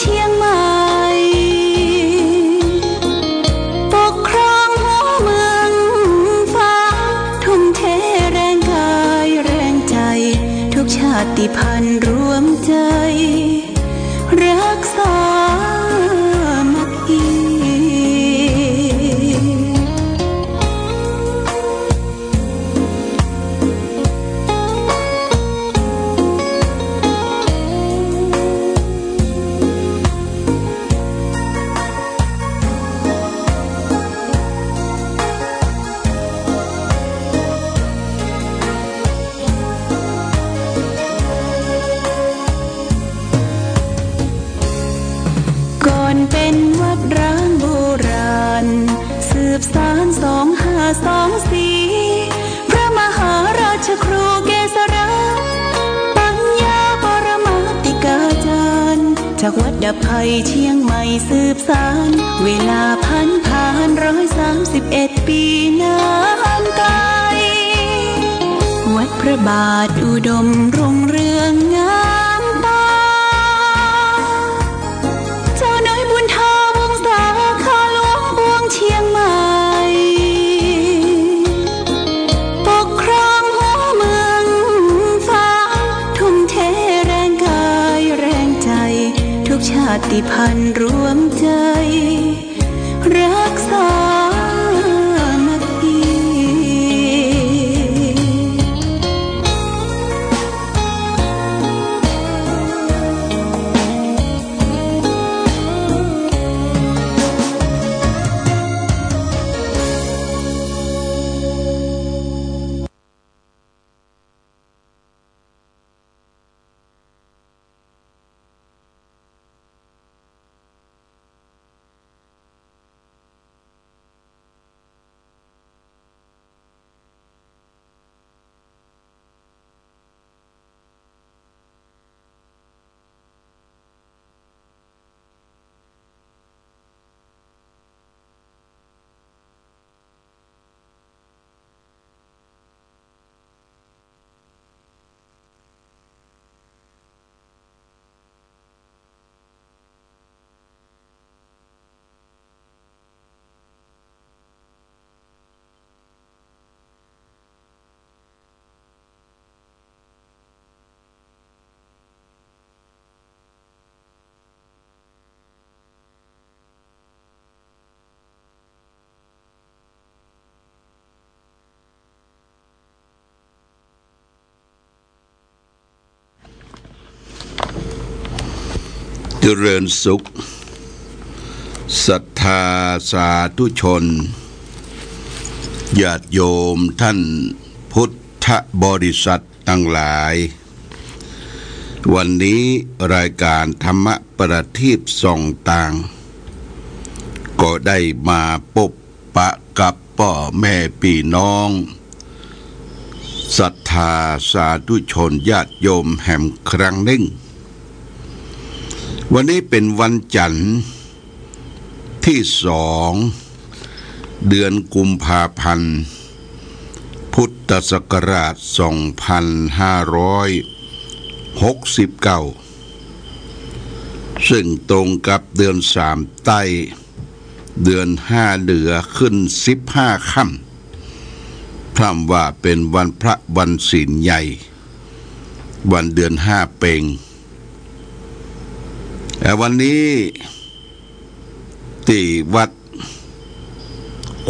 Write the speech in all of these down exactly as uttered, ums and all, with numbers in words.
เชียงใหม่ ปกครองหัวเมืองฟ้า ทุ่มเทแรงกายแรงใจ ทุกชาติพันธุ์รวมใจ รักสามัคคี ก่อนเป็นวัดร้างโบราณ สืบสานสองห้าสองสี่ พระมหาราชครูเกษรา ปัญญาปรมาติกาจารย์ จากวัดดับภัยเชียงใหม่สืบสาน เวลาผันผ่านร้อยสามสิบเอ็ดปีนานไกล วัดพระบาทอุดมรุ่งเรืองงามตา เจ้าน้อยบุญทองวงศา ข้าหลวงปวงเชียงใหม่ ปกครองหัวเมืองฟ้า ทุ่มเทแรงกายแรงใจ ทุกชาติพันธุ์รวมใจ รักสามัคคี เจริญสุข ศรัทธาสาธุชน ญาติโยมท่านพุทธบริษัทตังหลาย วันนี้รายก๋านธรรมะประทีปส่องตาง ก็ได้มาปบปะกับป้อแม่ปี้น้อง ศรัทธาสาธุชนญาติโยมแหมครั้งนึ่ง วันนี้เป๋นวันจั๋นทร์ตี้สอง เดือนกุมภาพันธ์ พุทธศักราชสองพันห้าร้อยหกสิบเก้า ซึ่งตรงกับเดือนสามใต้ เดือนห้าเหนือขึ้นสิบห้าค่ำ พร่ำว่าเป๋นวันพระวันศีลใหญ่ วันเดือนห้าเป็ง แต่วันนี้ตี้วัด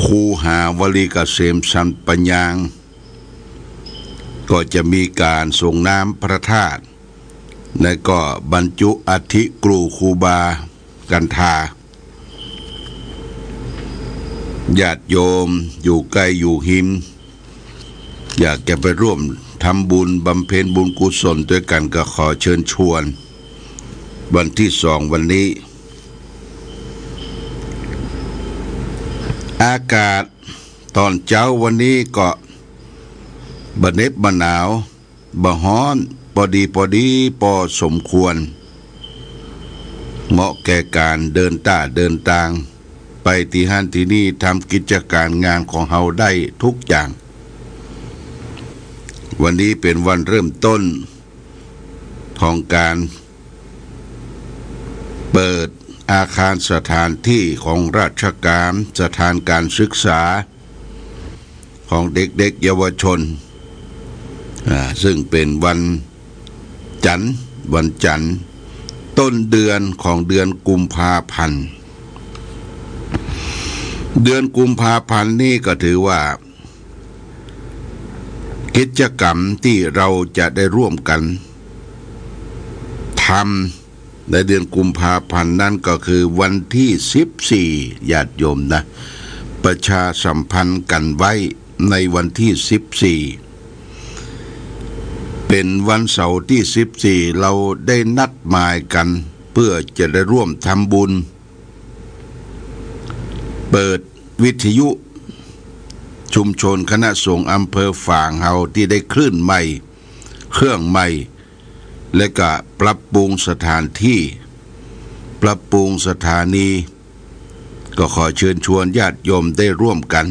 คูหาวลีเกษมสันปะยาง ก็จะมีก๋านสรงน้ำพระธาตุ แล้วก็บรรจุอัฐิกรูครูบากันทา ญาติโยมอยู่ใก้อยู่ฮิม อยากจะไปร่วมทำบุญบำเพ็ญบุญกุศลตวยกั๋น ก็ขอเชิญชวน วันตี้สองวันนี้ อากาศต๋อนเจ๊าวันนี้ก็บ่เหน็บบ่หนาว บ่ฮ้อน ปอดีปอดี ปอสมควร เหมาะแก่ก๋านเดินต้าเดินตาง ไปตี้หั้นตี้นี่ ทำกิจก๋านงานของเฮาได้ทุกอย่าง วันนี้เป๋นวันเริ่มต้นของก๋าน เปิดอาคารสถานที่ของราชการ สถานการศึกษาของเด็กๆ เยาวชน อ่า ซึ่งเป๋นวันจันทร์ วันจันทร์ ต้นเดือนของเดือนกุมภาพันธ์ เดือนกุมภาพันธ์นี่ก็ถือว่า กิจกรรมตี้เฮาจะได้ร่วมกั๋นทำในเดือนกุมภาพันธ์นั้นก็คือวันตี้สิบสี่ ญาติโยมนะ ประชาสัมพันธ์กั๋นไว้ในวันตี้สิบสี่ เป๋นวันเสาร์ตี้สิบสี่ เฮาได้นัดหมายกั๋นเปื้อจะได้ร่วมทำบุญ เปิดวิทยุชุมชนคณะสงฆ์อำเภอฝางเฮาตี้ได้คลื่นใหม่ เครื่องใหม่ และก็ปรับปรุงสถานที่ ปรับปรุงสถานี ก็ขอเชิญชวนญาติโยมได้ร่วมกั๋น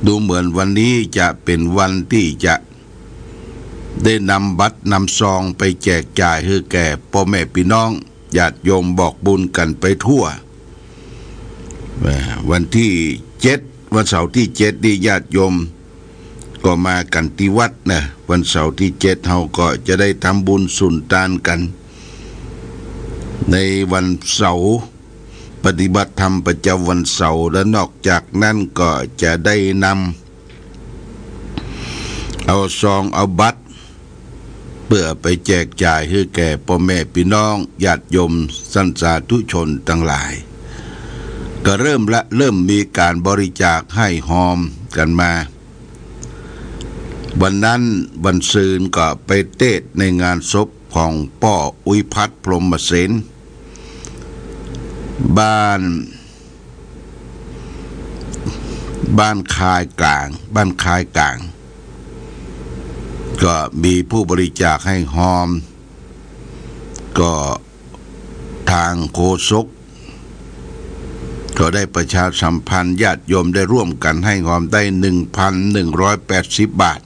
ดูเหมือนวันนี้จะเป๋นวันตี้จะ ได้นำบัตรนำซองไปแจกจ่ายหื้อแก่ป้อแม่ปี้น้องญาติโยมบอกบุญกั๋นไปทั่ว เอ่อ วันตี้เจ็ด วันเสาร์ตี้เจ็ดนี่ญาติโยมก็มากั๋นตี้วัดนะ วันเสาร์ตี้เจ็ดเฮาก็จะได้ทำบุญสุนตานกั๋น ในวันเสาร์ ปฏิบัติธรรมประจ๋ำวันเสาร์ และนอกจากนั้นก็จะได้นำ เอาซองเอาบัตร เปื้อไปแจกจ่ายหื้อแก่ป้อแม่ปี้น้องญาติโยมสันสาธุชนตังหลาย ก็เริ่มละ เริ่มมีก๋านบริจาคให้ฮอมกั๋นมา วันนั้นวันซืนก็ไปเตศน์ในงานศพของป้ออุยพัฒน์ พรหมเสน บ้าน บ้านคายก๋าง บ้านคายก๋าง ก็มีผู้บริจาคให้ฮอม ก็ตางโฆษก ก็ได้ประชาสัมพันธ์ญาติโยมได้ร่วมกั๋นให้ฮอมได้ หนึ่งพันหนึ่งร้อยแปดสิบ บาท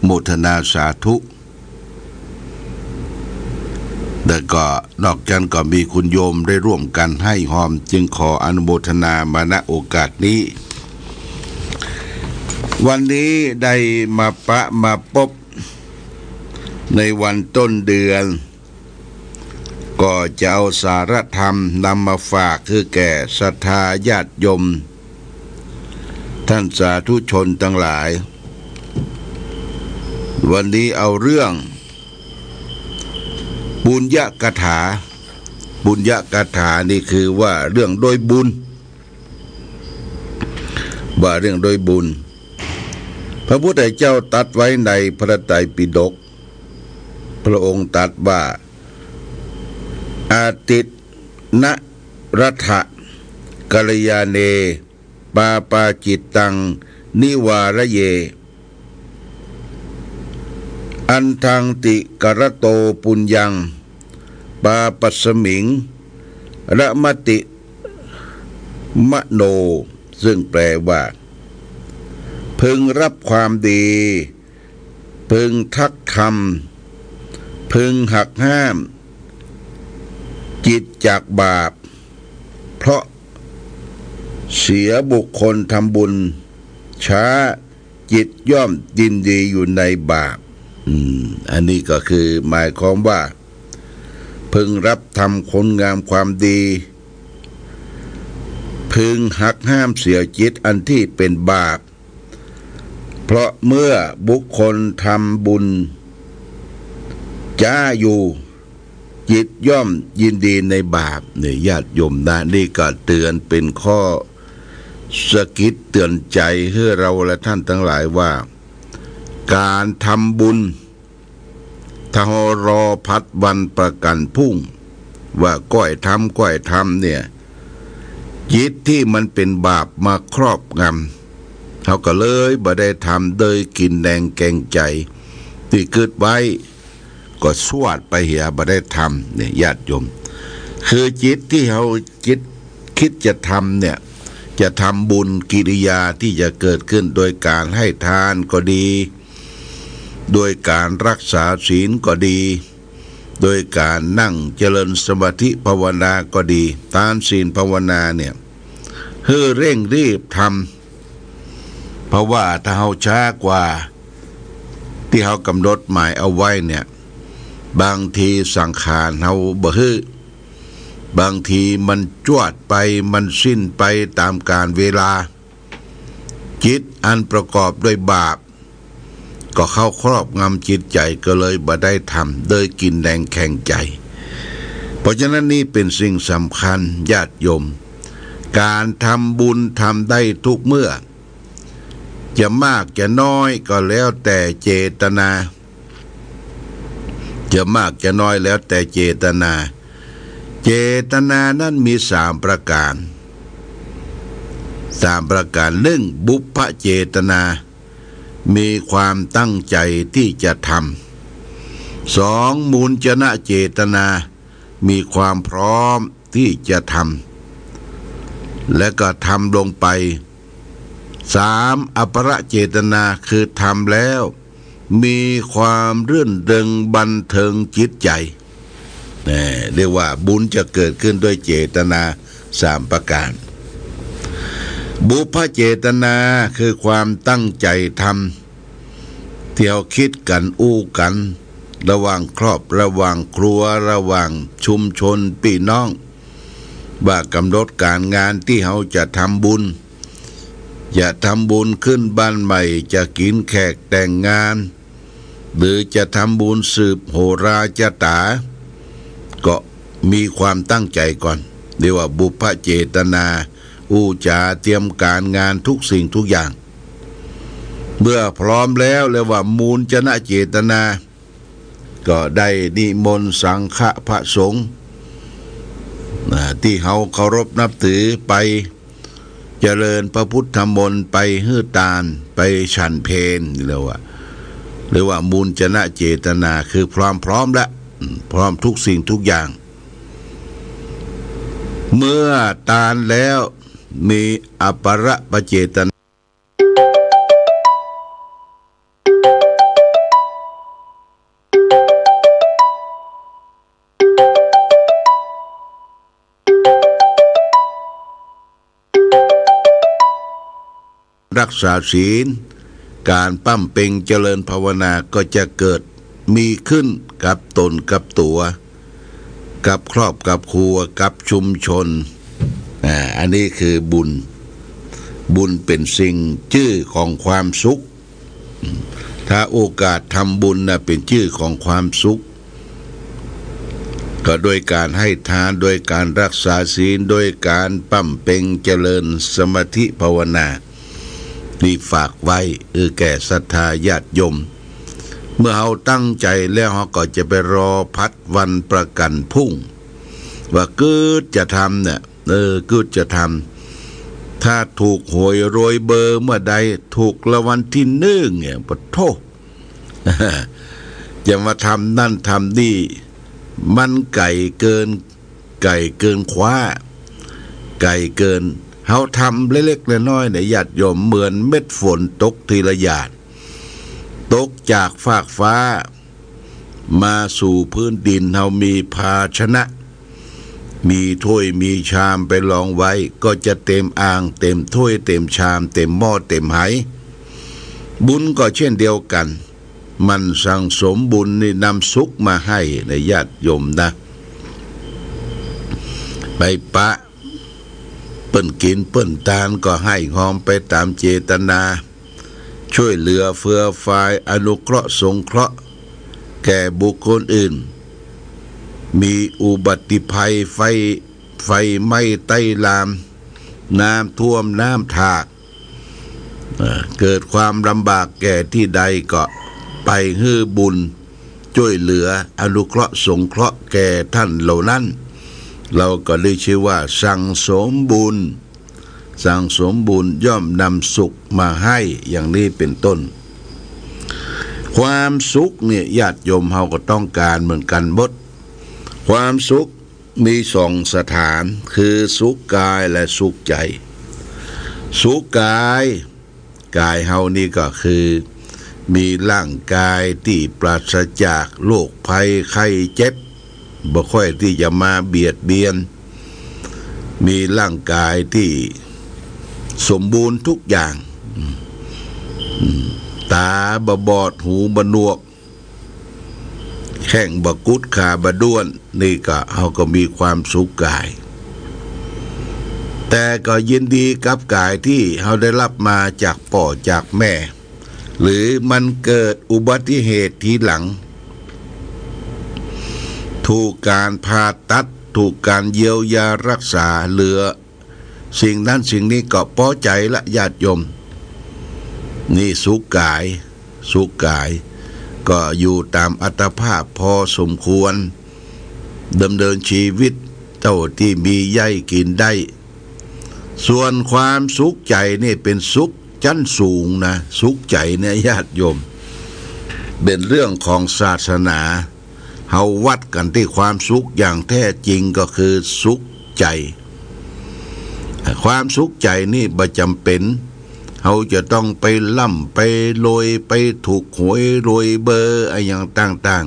โมทนาสาธุ แล้วก็นอกจากนั้นก็มีคุณโยมได้ร่วมกั๋นให้ฮอม จึงขออนุโมทนามา ณ โอกาสนี้ วันนี้ได้มาปะมาปบ ในวันต้นเดือน ก็จะเอาสาระธรรมนำมาฝากหื้อแก่ศรัทธาญาติโยม ท่านสาธุชนตังหลาย วันนี้เอาเรื่องปุญญกถา ปุญญกถานี่คือว่าเรื่องโดยบุญ ว่าเรื่องโดยบุญ พระพุทธเจ้าตรัสไว้ในพระไตรปิฎก พระองค์ตรัสว่า อาทินนะรัตถะ กัลยาเณ ปาปาจิตตัง นิวารเย อัตถังติ กะระโต ปุญญัง ปาปัสสมิง ระมะติ มะโน ซึ่งแปลว่า พึงรับความดี พึงทักธรรม พึงหักห้าม จิตจากบาป เพราะเสียบุคคลทำบุญช้า จิตย่อมยินดีอยู่ในบาป อืม อันนี้ก็คือหมายความว่า พึงรับธรรมคุณงามความดี พึงหักห้ามเสียจิตอันที่เป็นบาป เพราะเมื่อบุคคลทำบุญช้าอยู่ จิตย่อมยินดีในบาป เนี่ย ญาติโยมนะ นี่ก็เตือนเป็นข้อสะกิดเตือนใจ๋หื้อเฮาและท่านตังหลายว่า ก๋านทำบุญ ถ้าเฮารอผัดวันประกั๋นพรุ่ง ว่าก้อยทำ ก้อยทำเนี่ย จิตตี้มันเป๋นบาปมาครอบงำ เฮาก็เลยบ่ได้ทำ เลยกิ๋นแหนงแกงใจ๋ตี้กึ๊ดไว้ ก็สวดไปเหีย บ่ได้ทำ เนี่ย ญาติโยม คือจิตตี้เฮาจิต คิดจะทำเนี่ย จะทำบุญ กิริยาตี้จะเกิดขึ้นโดยก๋านให้ทานก็ดี โดยก๋านรักษาศีลก็ดี โดยก๋านนั่งเจริญสมาธิภาวนาก็ดี ทานศีลภาวนาเนี่ย หื้อเร่งรีบทำ เพราะว่าถ้าเฮาช้ากว่าตี้เฮากำหนดหมายเอาไว้เนี่ย บางทีสังขารเฮาบ่หื้อ บางทีมันจวดไป มันสิ้นไปต๋ามกาลเวลา จิตอันประกอบด้วยบาป ก็เข้าครอบงำจิตใจ๋ ก็เลยบ่ได้ทำ เลยกิ๋นแฮงแข็งใจ๋ เพราะฉะนั้นนี่เป๋นสิ่งสำคัญญาติโยม ก๋านทำบุญทำได้ทุกเมื่อ จะมากจะน้อยก็แล้วแต่เจตนา จะมากจะน้อยแล้วแต่เจตนา เจตนานั้นมีสามประก๋าน สามประก๋าน หนึ่ง บุพเจตนา มีความตั้งใจ๋ตี้จะทำ สอง มูญจนะเจตนา มีความพร้อมตี้จะทำ และก็ทำลงไป สาม อัปปะเจตนา คือทำแล้วมีความรื่นเริงบันเทิงจิตใจ๋ นี่เรียกว่าบุญจะเกิดขึ้นด้วยเจตนาสามประก๋าน บุพเจตนาคือความตั้งใจ๋ทำ ตี้เฮาคิดกั๋นอู้กั๋น ระหว่างครอบ ระหว่างครัว ระหว่างชุมชนปี้น้อง ว่ากำหนดก๋านงานตี้เฮาจะทำบุญ จะทำบุญขึ้นบ้านใหม่ จะกิ๋นแขกแต่งงาน หรือจะทำบุญสืบโหราจะต๋า ก็มีความตั้งใจ๋ก่อน เรียกว่าบุพเจตนา อู้จ๋าเตรียมก๋านงานทุกสิ่งทุกอย่าง เมื่อพร้อมแล้วเรียกว่ามูญจนะเจตนา ก็ได้นิมนต์สังฆะพระสงฆ์ อ่า ตี้เฮาเคารพนับถือไปเจริญพระพุทธมนต์ ไปหื้อตาน ไปฉันเพล เรียกว่า เรียกว่ามูญจนะเจตนา คือพร้อม พร้อมละ อืม พร้อมทุกสิ่งทุกอย่าง เมื่อตานแล้วมีอัปปะเจตนา รักษาศีล ก๋านบำเพ็ญเจริญภาวนาก็จะเกิดมีขึ้นกับต๋นกับตั๋ว กับครอบกับครัว กับชุมชน อ่า อันนี้คือบุญ บุญเป๋นสิ่งจื้อของความสุข ถ้าโอกาสทำบุญน่ะเป๋นจื้อของความสุข ก็โดยก๋านหื้อตาน โดยก๋านรักษาศีล โดยก๋านบำเพ็ญเจริญสมาธิภาวนา นี่ฝากไว้ เออ แก่ศรัทธาญาติโยม เมื่อเฮาตั้งใจ๋แล้ว เฮาก็จะไปรอพัดวันประกั๋นพรุ่ง ว่ากึ๊ดจะทำเนี่ย เออ กึ๊ดจะทำ ถ้าถูกหวยรวยเบอร์เมื่อใด ถูกรางวัลที่หนึ่งเนี่ย ปะโธ่ จะมาทำนั่นทำนี่ มันไก๋เกิน ไก๋เกินคว้า ไก๋เกิน เฮาทำเล็กๆน้อยๆเนี่ย ญาติโยม เหมือนเม็ดฝนตกทีละหยาด ตกจากฟากฟ้า มาสู่พื้นดิน เฮามีภาชนะ มีถ้วยมีชามไปรองไว้ ก็จะเต็มอ่าง เต็มถ้วย เต็มชาม เต็มหม้อ เต็มไห บุญก็เช่นเดียวกั๋น มันสั่งสมบุญนี่นำสุขมาหื้อนะญาติโยมนะ ไปปะเปิ้นกิ๋นเปิ้นตานก็หื้องอมไปต๋ามเจตนา ช่วยเหลือเฟือฟาย อนุเคราะห์สงเคราะห์แก่บุคคลอื่น มีอุบัติภัย ไฟ ไฟไหม้ไต้ลาม น้ำท่วม น้ำถาก เอ่อ เกิดความลำบากแก่ตี้ใดก็ไปหื้อบุญ ช่วยเหลือ อนุเคราะห์สงเคราะห์แก่ท่านเหล่านั้น เฮาก็ได้ชื่อว่าสั่งสมบุญ สั่งสมบุญย่อมนำสุขมาหื้อ อย่างนี้เป๋นต้น ความสุขเนี่ยญาติโยมเฮาก็ต้องก๋านเหมือนกั๋นหมด ความสุขมีสองสถาน คือสุขกายและสุขใจ๋ สุขกาย ก๋ายเฮานี่ก็คือ มีร่างกายตี้ปราศจากโรคภัยไข้เจ็บ บ่ค่อยตี้จะมาเบียดเบียน มีร่างกายตี้สมบูรณ์ทุกอย่าง อืม อืม ต๋าบ่บอด หูบ่หนวก แข้งบ่กุด ขาบ่ด้วน นี่ก็ เฮาก็มีความสุขกาย แต่ก็ยินดีกับกายตี้เฮาได้ฮับมาจากป้อจากแม่ หรือมันเกิดอุบัติเหตุทีหลัง ถูกก๋านผ่าตัด ถูกก๋านเยียวยาฮักษา เหลือสิ่งนั้นสิ่งนี้ก็ปอใจ๋ละ ญาติโยม นี่สุขกาย สุขกาย ก็อยู่ต๋ามอัตภาพพอสมควร ดำเนินชีวิตเต้าตี้มีไย้กิ๋นได้ ส่วนความสุขใจ๋นี่เป๋นสุขจั้นสูงนะ สุขใจ๋เนี่ย ญาติโยม เป๋นเรื่องของศาสนา เฮาวัดกั๋นตี้ความสุขอย่างแท้จริงก็คือสุขใจ๋ ความสุขใจ๋นี่บ่จ๋ำเป๋น เฮาจะต้องไปร่ำไปรวย ไปถูกหวยรวยเบอร์อะหยังต่าง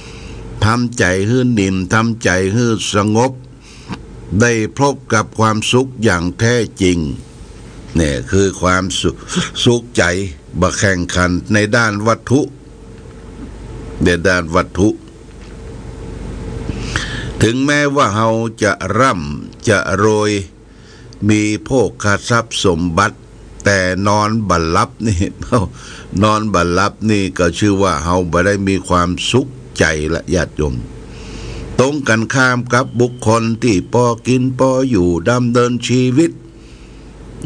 ๆ ทำใจ๋หื้อนิ่ม ทำใจ๋หื้อสงบ ได้พบกับความสุขอย่างแท้จริง เนี่ยคือความสุข สุขใจ๋ บ่แข่งขันในด้านวัตถุ ในด้านวัตถุ ถึงแม้ว่าเฮาจะร่ำจะรวย มีโภคทรัพย์สมบัติ แต่นอนบ่หลับนี่ นอนบ่หลับนี่ก็ชื่อว่าเฮาบ่ได้มีความสุขใจ๋ละ ญาติโยม ตรงกั๋นข้ามกับบุคคลตี้ปอกิ๋นปออยู่ ดำเนินชีวิต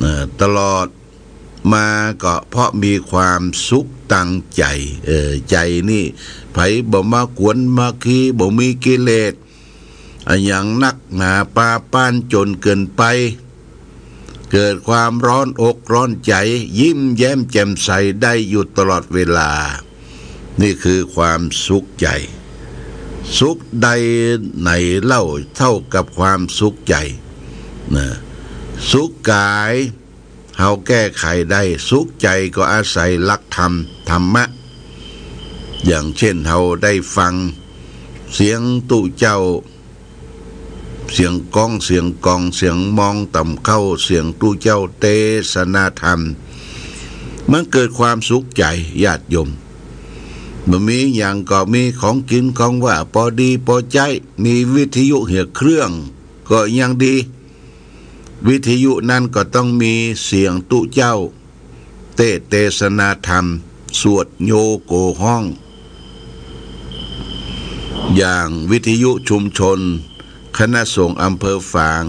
เอ่อ ตลอดมาก็เพราะมีความสุขตางใจ๋ เอ่อ ใจ๋นี่ ใผบ่มากวนมาคี บ่มีกิเลส อะหยังนักหนาปาป๊านจ๋นเกินไป เกิดความร้อนอกร้อนใจ๋ ยิ้มแย้มแจ่มใสได้อยู่ตลอดเวลา นี่คือความสุขใจ๋ สุขใดไหนเล่าเท่ากับความสุขใจ๋ นะ สุขกาย เฮาแก้ไขได้ สุขใจ๋ก็อาศัยหลักธรรม ธรรมะ อย่างเช่นเฮาได้ฟังเสียงตุ๊เจ้า เสียงก้อง เสียงกอง เสียงมองต่ำเข้า เสียงตุ๊เจ้าเตสนาธรรม มันเกิดความสุขใจ๋ ญาติโยม บ่มีหยังก็มีของกิ๋นของหว่าปอดีปอใจ๊ มีวิทยุเหียเครื่องก็ยังดี วิทยุนั้นก็ต้องมีเสียงตุ๊เจ้า เตสน์เตสนาธรรม สวดโยโกฮ้อง อย่างวิทยุชุมชนคณะสงฆ์อำเภอฝาง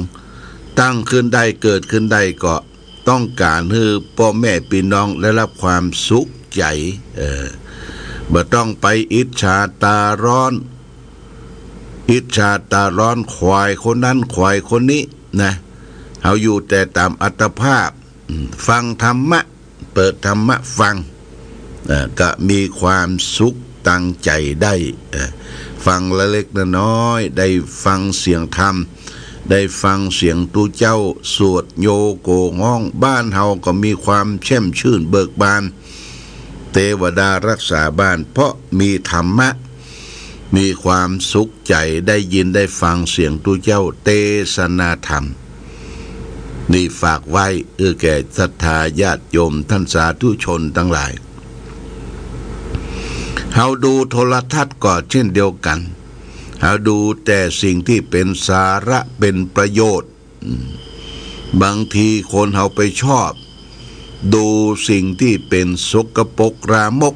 ตั้งขึ้นได้ เกิดขึ้นได้ก็ต้องก๋านหื้อป้อแม่ปี้น้องได้ฮับความสุขใจ๋ เออ บ่ต้องไปอิจฉาต๋าฮ้อน อิจฉาต๋าฮ้อน ขวายคนนั้นขวายคนนี้นะ เฮาอยู่แต่ต๋ามอัตภาพ อืม ฟังธรรมะ เปิดธรรมะฟัง เอ่อ ก็มีความสุขตางใจ๋ได้ เอ่อ ฟังละเล็กละน้อย ได้ฟังเสียงธรรม ได้ฟังเสียงตุ๊เจ้าสวดโยโกฮ้อง บ้านเฮาก็มีความแช่มชื่นเบิกบาน เตวดาฮักษาบ้าน เพราะมีธรรมะ มีความสุขใจ๋ ได้ยินได้ฟังเสียงตุ๊เจ้าเตสนาธรรม นี่ฝากไว้ เอื้อแก่ศรัทธาญาติโยมต้านสาธุชนตังหลาย เฮาดูโทรทัศน์ก็เช่นเดียวกั๋น เฮาดูแต่สิ่งตี้เป๋นสาระเป๋นประโยชน์ อืม บางทีคนเฮาไปชอบดูสิ่งตี้เป๋นสกปรกลามก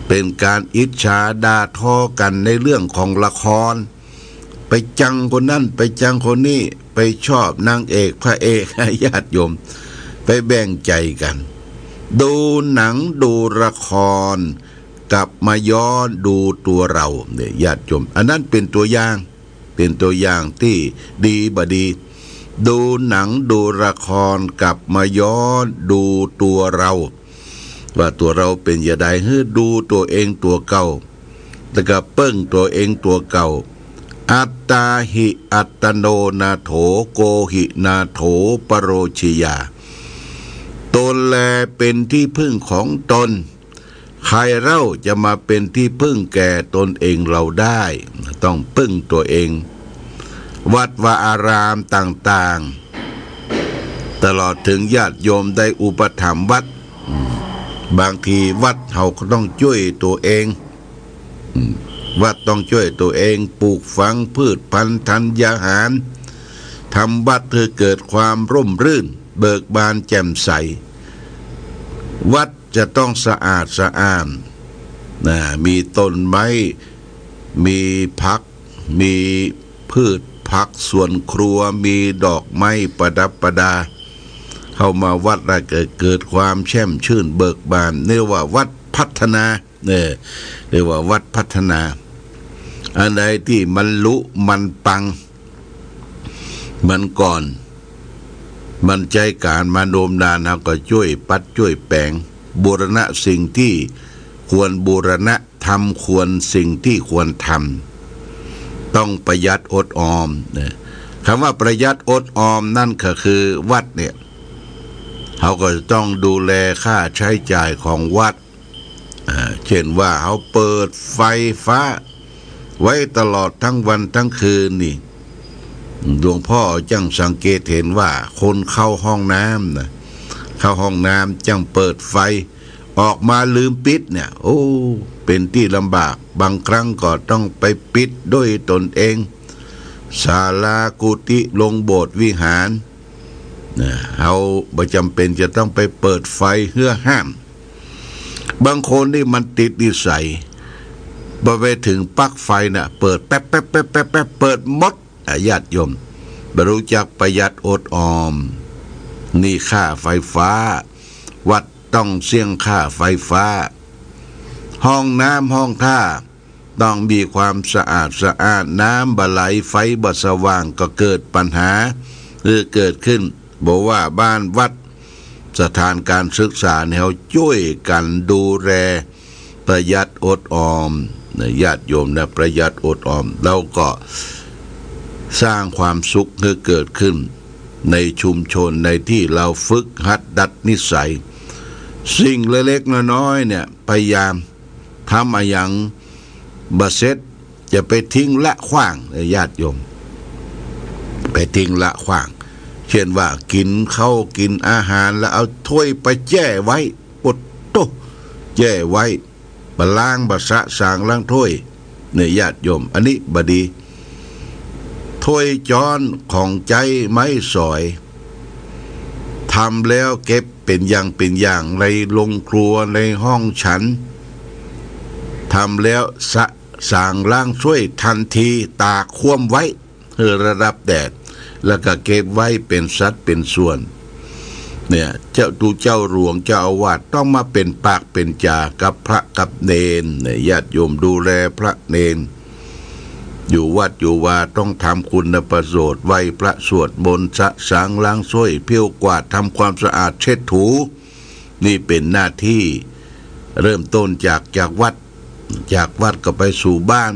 เป๋นก๋านอิจฉาด่าทอกั๋นในเรื่องของละคร ไปจังคนนั้น ไปจังคนนี้ ไปชอบนางเอกพระเอก ญาติโยม ไปแบ่งใจ๋กั๋น ดูหนังดูละคร กลับมาย้อนดูตั๋วเฮา เนี่ย ญาติโยม อันนั้นเป๋นตั๋วอย่าง เป๋นตั๋วอย่างตี้ดีบ่ดี ดูหนังดูละคร กลับมาย้อนดูตั๋วเฮา ว่าตั๋วเฮาเป๋นจาใด หื้อดูตั๋วเองตั๋วเก่า แล้วก็เปิ้งตั๋วเองตั๋วเก่า อัตตาหิอัตโตนาโถ โกหินาโถ ปโรชยา ตนแลเป๋นตี้พึ่งของตน ใครเล่าจะมาเป็นที่พึ่งแก่ตนเองเราได้ ต้องพึ่งตัวเอง วัดวาอารามต่างๆ ตลอดถึงญาติโยมได้อุปถัมภ์วัด อืม บางทีวัดเฮาก็ต้องจ้วยตัวเอง อืม วัดต้องจ้วยตัวเอง ปลูกฝังพืชพันธุ์ธัญญาหาร ทำวัดให้เกิดความร่มรื่น เบิกบานแจ่มใส วัดจะต้องสะอาดสะอ้าน นะ มีต้นไม้ มีผัก มีพืชผักสวนครัว มีดอกไม้ประดับประดา เข้ามาวัดแล้วก็เกิดความแช่มชื่นเบิกบาน เรียกว่าวัดพัฒนา เนี่ย เรียกว่าวัดพัฒนา อันใดตี้มันลุมันปัง มันก่อน มันใจ๊ก๋านมาโน้มนาน เฮาก็จ้วยปัดจ้วยแป๋ง บูรณะสิ่งที่ควรบูรณะ ทำควรสิ่งที่ควรทำ ต้องประหยัดอดออม นะ คำว่าประหยัดอดออมนั่นก็คือวัดเนี่ย เฮาก็จะต้องดูแลค่าใช้จ่ายของวัด อ่า เช่นว่าเฮาเปิดไฟฟ้าไว้ตลอดทั้งวันทั้งคืนนี่ หลวงพ่อจั้งสังเกตเห็นว่าคนเข้าห้องน้ำนะ เข้าห้องน้ำจั้งเปิดไฟ ออกมาลืมปิดเนี่ย โอ้ เป๋นตี้ลำบาก บางครั้งก็ต้องไปปิดด้วยตนเอง ศาลากุฏิ โรงโบสถ์วิหาร นะ เฮาบ่จ๋ำเป๋นจะต้องไปเปิดไฟเฮือห้าม บางคนนี่มันติดนิสัย พอไปเถิงปลั๊กไฟน่ะ เปิดแป๊บแป๊บแป๊บแป๊บแป๊บ เปิดหมด อ่ะ ญาติโยม บ่ฮู้จักประหยัดอดออม นี่ค่าไฟฟ้า วัดต้องเสี้ยงค่าไฟฟ้า ห้องน้ำห้องท่า ต้องมีความสะอาดสะอ้าน น้ำบ่ไหล ไฟบ่สว่าง ก็เกิดปัญหา หรือเกิดขึ้น บ่ว่าบ้านวัด สถานการศึกษาเนี่ย เฮาจ้วยกั๋นดูแล ประหยัดอดออมนะ ญาติโยมนะ ประหยัดอดออม แล้วก็สร้างความสุขให้เกิดขึ้นในชุมชน ในตี้เฮาฝึกหัดดัดนิสัย สิ่งเล็กๆ น้อยๆ เนี่ย พยายาม ทำอะหยังบ่เสร็จ อย่าไปทิ้งละขว้าง ญาติโยม ไปทิ้งละขว้าง เช่นว่ากิ๋นข้าวกิ๋นอาหารแล้วเอาถ้วยไปแจ้ไว้ โอดโต้ แจ้ไว้ บ่ล้างบ่สะสางล้างถ้วย เนี่ย ญาติโยม อันนี้บ่ดี ถ้วยจ๊อนของใจ๊ไม้สอย ทำแล้วเก็บเป๋นอย่างเป๋นอย่างในโฮงครัว ในห้องฉัน ทำแล้วสะสางล้างถ้วยตันที ตากคว่ำไว้หื้อระดับแดด แล้วก็เก็บไว้เป๋นสัดเป๋นส่วน เนี่ย เจ้า ตุ๊เจ้าหลวงเจ้าอาวาสต้องมาเป๋นปากเป๋นจ๋ากับพระกับเณร เนี่ย ญาติโยมดูแลพระเณร อยู่วัดอยู่วาต้องทำคุณประโยชน์ ไหว้พระสวดมนต์ สะสางล้างถ้วย ผิ้วกวาด ทำความสะอาดเช็ดถู นี่เป๋นหน้าตี้เริ่มต้นจาก จากวัด จากวัดก็ไปสู่บ้าน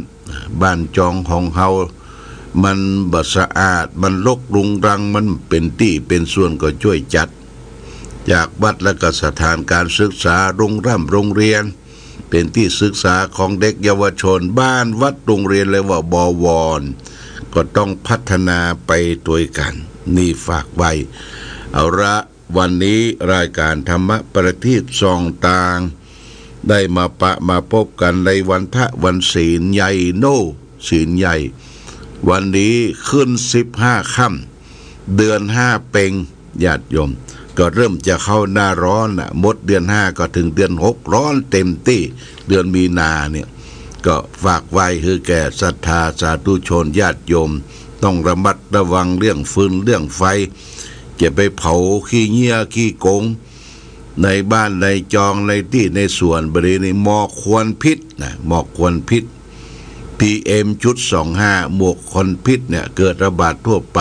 บ้านจองของเฮา มันบ่สะอาด มันรกรุงรัง มันเป๋นตี้เป๋นส่วน ก็จ้วยจัด จากวัดแล้วก็สถานการศึกษา โฮงร่ำโฮงเฮียน เป๋นตี้ศึกษาของเด็กเยาวชน บ้านวัดโฮงเฮียน เรียกว่าบวร ก็ต้องพัฒนาไปตวยกั๋น นี่ฝากไว้ เอาละ วันนี้รายการธรรมะประทีปส่องตาง ได้มาปะมาปบกั๋นในวันทะวันศีลใหญ่โน่ ศีลใหญ่ วันนี้ขึ้นสิบห้าค่ำ เดือนห้าเป็ง ญาติโยม ก็เริ่มจะเข้าหน้าฮ้อนน่ะ หมดเดือนห้าก็เถิงเดือนหก ฮ้อนเต็มตี้ เดือนมีนาเนี่ย ก็ฝากไว้หื้อแก่ศรัทธาสาธุชนญาติโยม ต้องระมัดระวังเรื่องฟืนเรื่องไฟ จะไปเผาขี้เยียะขี้กง ในบ้านในจองในตี้ในสวน บ่ดีนี่ หมอกควันพิษนะ หมอกควันพิษ PM จุดสองห้า หมอกควันพิษเนี่ย เกิดระบาดทั่วไป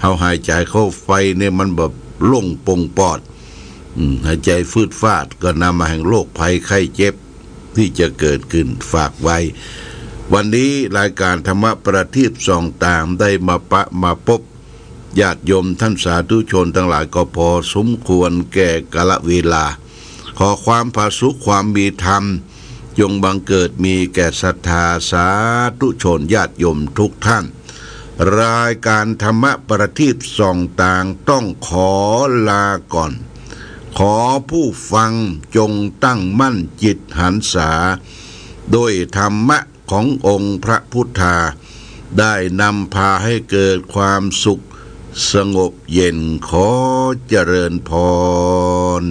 เฮาหายใจ๋เข้าไปเนี่ย มันแบบโล่งโป่งปอด อืม หายใจ๋ฟืดฟาด ก็นำมาแห่งโรคภัยไข้เจ็บ ตี้จะเกิดขึ้น ฝากไว้ วันนี้รายการธรรมะประทีปส่องตางได้มาปะมาปบญาติโยมต้านสาธุชนตังหลายก็พอสมควรแก่กาลเวลา ขอความผาสุก ความมีธรรม จงบังเกิดมีแก่ศรัทธาสาธุชนญาติโยมทุกท่าน รายการธรรมะประทีปส่องตางต้องขอลาก่อน ขอผู้ฟังจงตั้งมั่นจิตหันษา ด้วยธรรมะขององค์พระพุทธา ได้นำพาให้เกิดความสุขสงบเย็น ขอเจริญพร